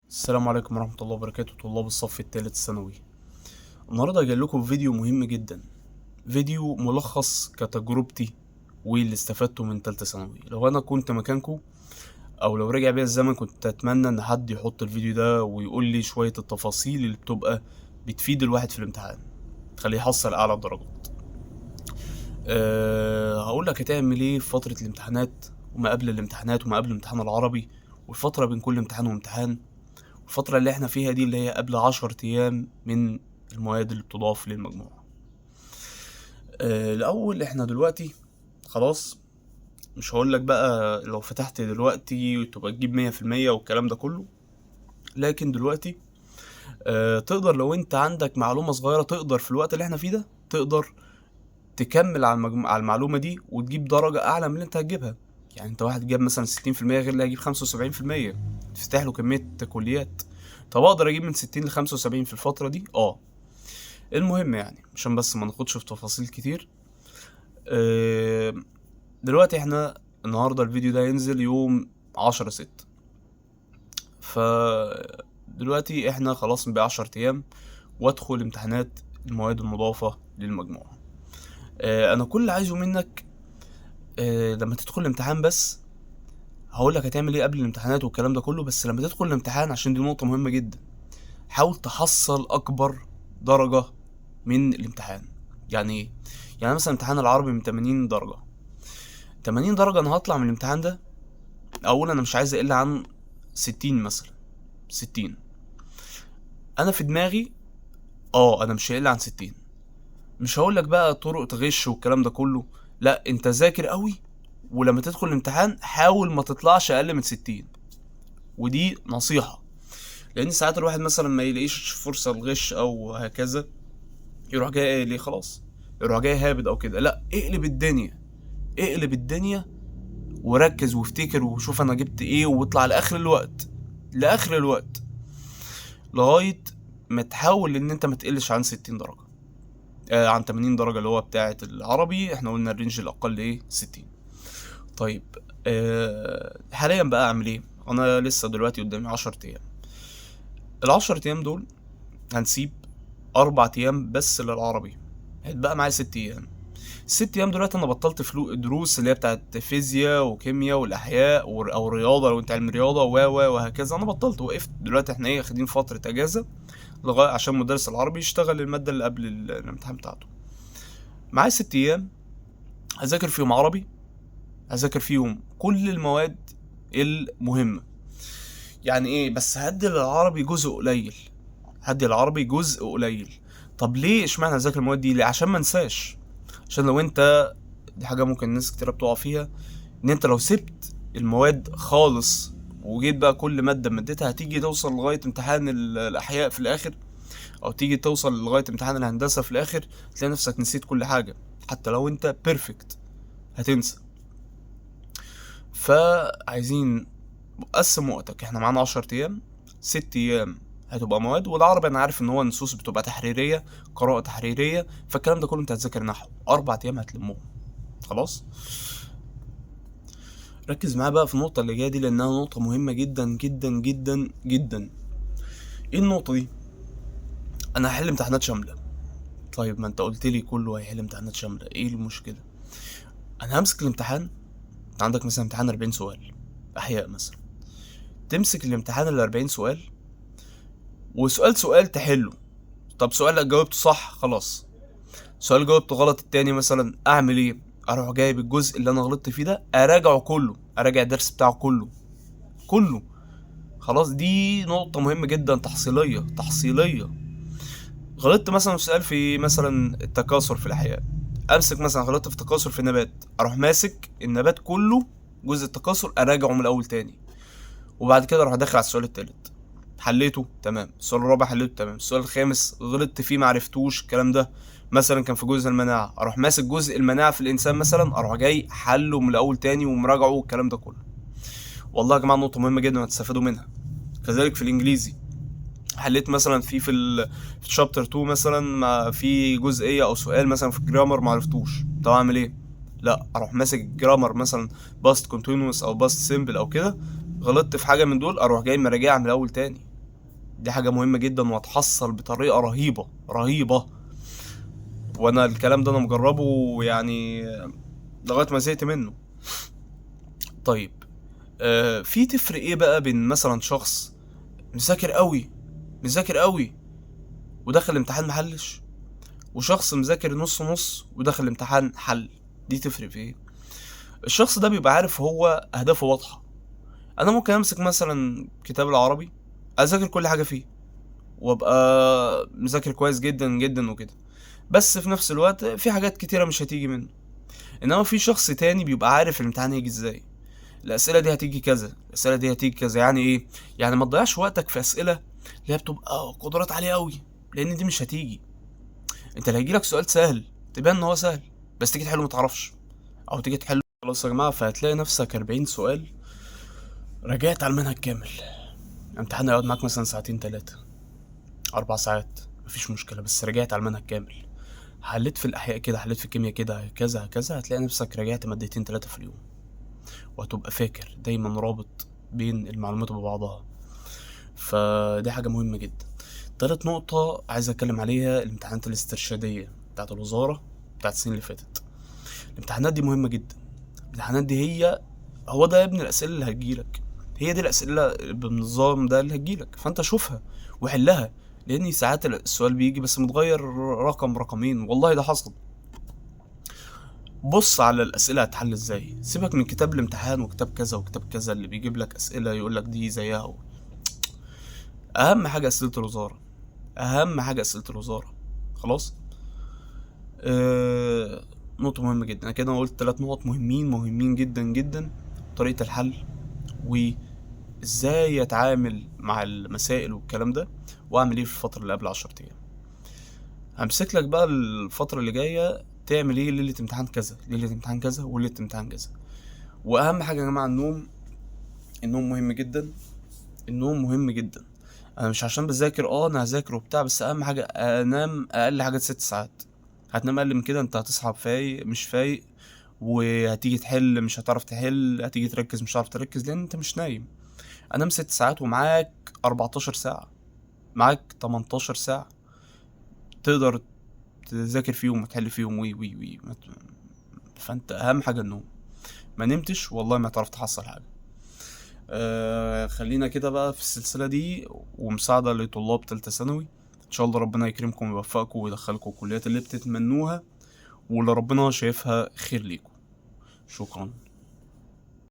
السلام عليكم ورحمة الله وبركاته، طلاب الصف الثالث الثانوي. النهاردة جاي لكم فيديو مهم جدا، فيديو ملخص كتجربتي واللي استفدته من تالتة ثانوي. لو انا كنت مكانكم او لو رجع بيا الزمن كنت اتمنى ان حد يحط الفيديو ده ويقول لي شوية التفاصيل اللي بتبقى بتفيد الواحد في الامتحان، تخليه يحصل اعلى الدرجات. هقول لك هتعمل ايه في فترة الامتحانات وما قبل الامتحانات وما قبل الامتحان العربي، والفترة بين كل امتحان وامتحان، الفترة اللي احنا فيها دي اللي هي قبل 10 ايام من المواد اللي بتضاف للمجموع. الاول احنا دلوقتي خلاص مش هقول لك بقى لو فتحت دلوقتي تبقى تجيب 100% والكلام ده كله، لكن دلوقتي تقدر لو انت عندك معلومة صغيرة تقدر في الوقت اللي احنا فيه ده تقدر تكمل على المعلومة دي وتجيب درجة اعلى من اللي انت هتجيبها. يعني انت واحد جاب مثلا 60% غير اللي هيجيب 75%، تفتح له كمية كليات. طب اقدر اجيب من 60 ل 75 في الفترة دي؟ المهم عشان بس ما ناخدش في تفاصيل كتير، دلوقتي احنا النهاردة الفيديو ده ينزل يوم 10/6، ف دلوقتي احنا خلاص بقى 10 ايام وادخل امتحانات المواد المضافة للمجموع. انا كل اللي عايزه منك، لما تدخل الامتحان، بس هقول لك هتعمل ايه قبل الامتحانات والكلام ده كله، بس لما تدخل الامتحان عشان دي نقطة مهمة جدا، حاول تحصل اكبر درجة من الامتحان. يعني ايه؟ يعني مثلا امتحان العربي من 80 درجة، 80 درجة انا هطلع من الامتحان ده اقول انا مش عايز اقل عن 60 مثلا، 60 انا في دماغي انا مش هقل عن 60. مش هقول لك بقى طرق تغش والكلام ده كله، لا انت ذاكر قوي، ولما تدخل الامتحان حاول ما تطلعش اقل من 60. ودي نصيحة، لان ساعات الواحد مثلا ما يلاقيش فرصة للغش او هكذا، يروح جاي قايل ايه خلاص، يروح جاي هابد او كده. لا، اقلب الدنيا، اقلب الدنيا وركز وافتكر وشوف انا جبت ايه، واطلع لاخر الوقت، لاخر الوقت، لغاية ما تحاول ان انت ما تقلش عن 60 درجة، عن 80 درجة اللي هو بتاعة العربي. احنا قلنا ال range الاقل ايه؟ 60. حاليا بقى اعمل ايه؟ انا لسه دلوقتي قدامي 10 ايام. العشر ايام دول هنسيب 4 ايام بس للعربي، هيتبقى معايا 6 ايام. 6 ايام دلوقتي انا بطلت دروس اللي هي بتاعت فيزياء وكيمياء والاحياء او رياضه لو انت علم رياضه و و وهكذا، انا بطلت وقفت. دلوقتي احنا اخدين فتره اجازه لغايه عشان مدرس العربي يشتغل الماده اللي قبل الامتحان بتاعته. معايا 6 ايام هذاكر فيهم عربي، هذاكر فيهم كل المواد المهمه. يعني ايه؟ بس هدي للعربي جزء قليل، هدي العربي جزء قليل. طب ليه اشمعنى اذاكر المواد دي؟ ليه؟ عشان ما انساش. عشان لو انت، دي حاجه ممكن الناس كتير بتقع فيها، ان انت لو سبت المواد خالص وجيت بقى كل ماده مادتها، هتيجي توصل لغايه امتحان الاحياء في الاخر، او تيجي توصل لغايه امتحان الهندسه في الاخر، تلاقي نفسك نسيت كل حاجه. حتى لو انت perfect هتنسى. فعايزين قسم وقتك. احنا معانا 10 ايام، 6 ايام هتبقى مواد، والعربي انا عارف ان هو نصوص بتبقى تحريريه، قراءه تحريريه، فالكلام ده كله انت هتذاكر نحو. 4 ايام هتلمهم خلاص. ركز معايا بقى في النقطه اللي جايه دي، لانها نقطه مهمه جدا جدا جدا جدا. ايه النقطه دي؟ انا هحل امتحانات شامله. طيب ما انت قلت لي كله هيحل امتحانات شامله، ايه المشكله؟ انا همسك الامتحان. انت عندك مثلا امتحان 40 سؤال احياء مثلا، تمسك الامتحان ال 40 سؤال وسؤال سؤال تحله. طب سؤال جاوبته صح خلاص، سؤال جاوبته غلط التاني مثلا، اعمل ايه؟ اروح جايب الجزء اللي انا غلطت فيه ده اراجعه كله، اراجع الدرس بتاعه كله كله خلاص. دي نقطة مهمة جدا، تحصيلية، تحصيلية. غلطت مثلا في سؤال في مثلا التكاثر في الاحياء، امسك مثلا غلطت في تكاثر في النبات، اروح ماسك النبات كله جزء التكاثر اراجعه من الاول تاني، وبعد كده اروح داخل على السؤال التالت حليته تمام، السؤال الرابع حليته تمام، السؤال الخامس غلطت فيه معرفتوش الكلام ده، مثلا كان في جزء المناعة، اروح ماسك جزء المناعة في الانسان مثلا، اروح جاي حله من الاول تاني ومراجعه والكلام ده كله. والله يا جماعة نقطة مهمة جدا هتستفادوا منها. كذلك في الانجليزي، حليت مثلا في شابتر 2 مثلا، ما في جزئية او سؤال مثلا في الجرامر ما عرفتوش، طب اعمل ايه؟ لا اروح ماسك الجرامر مثلا past continuous او past simple او كده، غلطت في حاجة من دول اروح جاي مراجعها من الاول تاني. دي حاجة مهمة جدا وهتحصل بطريقة رهيبة رهيبة. وانا الكلام ده انا مجربه يعني لغاية ما زهقت منه. طيب في تفرق ايه بقى بين مثلا شخص مذاكر قوي مذاكر قوي ودخل الامتحان محلش، وشخص مذاكر نص نص ودخل الامتحان حل؟ دي تفرق في ايه؟ الشخص ده بيبقى عارف هو اهدافه واضحة. انا ممكن امسك مثلا كتاب العربي اذاكر كل حاجة فيه وابقى مذاكر كويس جدا جدا وكده، بس في نفس الوقت في حاجات كتيرة مش هتيجي منه. انما في شخص تاني بيبقى عارف الامتحان هيجي ازاي، الاسئلة دي هتيجي كذا، الاسئلة دي هتيجي كذا. يعني ايه؟ يعني ما تضيعش وقتك في اسئلة اللي هي بتبقى قدرات عالية قوي، لان دي مش هتيجي. انت اللي هيجيلك سؤال سهل تبان ان هو سهل، بس تيجي تحله ما تعرفش، او تيجي تحله خلاص يا جماعة. فهتلاقي نفسك 40 سؤال رجعت على المنهج كامل. امتحان هيقعد معاك مثلا ساعتين 3 4 ساعات، مفيش مشكلة، بس رجعت على المنهج كامل. حليت في الاحياء كده، حليت في الكيمياء كده، كذا كذا، هتلاقي نفسك رجعت مادتين 3 في اليوم، وهتبقى فاكر دايما رابط بين المعلومات وبعضها. فدي حاجة مهمة جدا. تالت نقطة عايز اتكلم عليها الامتحانات الاسترشادية بتاعت الوزارة بتاعت السنين اللي فاتت. الامتحانات دي مهمة جدا. الامتحانات دي هي هو ده يا ابني الأسئلة اللي هتجيلك، هي دي الأسئلة بالنظام ده اللي هتجيلك، فأنت شوفها وحلها، لأن ساعات السؤال بيجي بس متغير رقم رقمين، والله ده حصل. بص على الأسئلة هتحل ازاي، سيبك من كتاب الامتحان وكتاب كذا وكتاب كذا اللي بيجيب لك أسئلة يقول لك دي زيها. أهم حاجة أسئلة الوزارة، أهم حاجة أسئلة الوزارة. خلاص؟ نقطة مهمة جدا. أنا كده قلت 3 نقط مهمين مهمين جدا جدا: طريقة الحل، وإزاي أتعامل مع المسائل والكلام ده، وأعمل إيه في الفترة اللي قبل 10 أيام. همسك لك بقى الفترة اللي جاية تعمل إيه ليلة امتحان كذا، ليلة امتحان كذا، وليلة امتحان كذا. وأهم حاجة يا جماعة النوم. النوم مهم جدا، النوم مهم جدا. أنا مش عشان بذاكر أنا هذاكر وبتاع، بس أهم حاجة أنام أقل حاجة 6 ساعات. هتنام أقل من كده أنت هتصحى فايق مش فايق، وهتيجي تحل مش هتعرف تحل، هتيجي تركز مش هتعرف تركز، لأن أنت مش نايم. أنام 6 ساعات ومعاك 14 ساعة، معاك 18 ساعة تقدر تذاكر فيهم وتحل فيهم وي وي وي. فأنت أهم حاجة النوم. ما نمتش والله ما هتعرف تحصل حاجة. خلينا كده بقى في السلسلة دي ومساعدة لطلاب تالتة ثانوي. إن شاء الله ربنا يكرمكم ويوفقكم ويدخلكم الكليات اللي بتتمنوها واللي ربنا شايفها خير ليكم. شكرا.